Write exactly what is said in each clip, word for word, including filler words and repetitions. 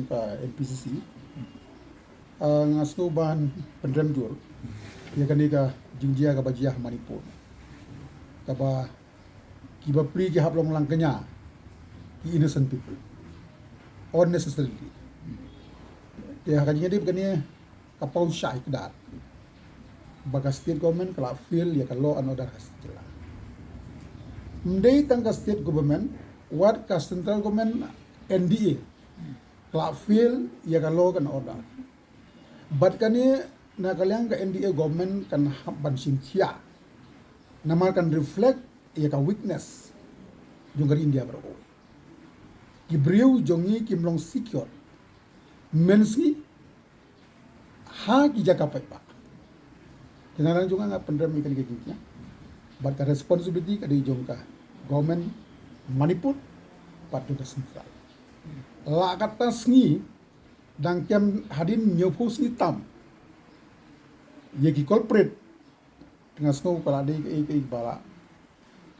Ka M P C C, ah, nga sngew ban pynrem jur ïa kane ka jingjia kaba jia ha Manipur, kaba kiba pli ki hap long lang kñia, ki innocent people unnecessarily. Te ha ka jingïadei bad kane ka paw shai kdar ba ka state government ka la fail ïa ka law and order ha state jylla. Ym dei tang ka state government, wat ka central government, N D A ka la fail ïa ka law and order. Bad kane na ka liang ka N D A government kan hap ban shim khia, namar kan reflect ïa ka weakness jong ka ri India baroh. Ki briew jong ngi kim long secure mynsngi ha ki jaka paidbah. Te na liang jong nga, nga pynrem ïa kane ka jingkhia, bad ka responsibility ka dei jong ka government Manipur bad jong ka central. La katta sngi, dang kem hadien hynñiewphew sngi tam, ïa ki culprit, te nga sngew ka la dei kaei kaei ba la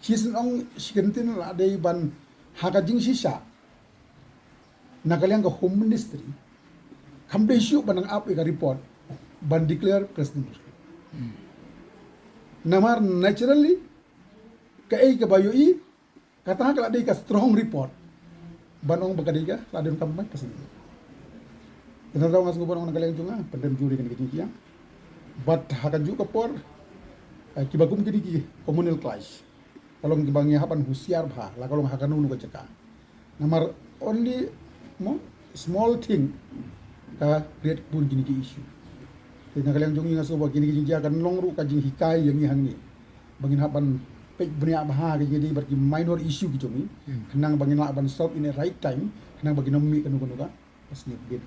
shisien ong shikyntien, la dei ban ha ka jingshisha na ka liang ka Home Ministry, kam dei shuh ban nang ap ïa ka report ban declare President. Namar naturally kaei kaba ïohi, kata ka la dei ka strong report ban ong ba ka dei ka la dei kam ban ka sngewbha. Kata nga sngew ban ong na ka liang jong nga, pynrem jur ïa kane ka jingkhia. Bad ha kajuh ka por, eh, kiba kum kine ki communal clash, ka long kiba ngi hap ban husiar bha, la ka long ha kano kano ka jaka. Namar only mo small thing ka create bun kine ki issue. Te na ka liang jong ngi nga sngew ba kine ki jingjia kan long ruh ka jinghikai ïa ngi hangne, ba ngin hap ban peit bniah bha ha ka jingïadei bad ki minor issue ki jong ngi, khnang ba ngin lah ban solve in a right time, khnang ba kin ym mih kano kano ka sngewbha.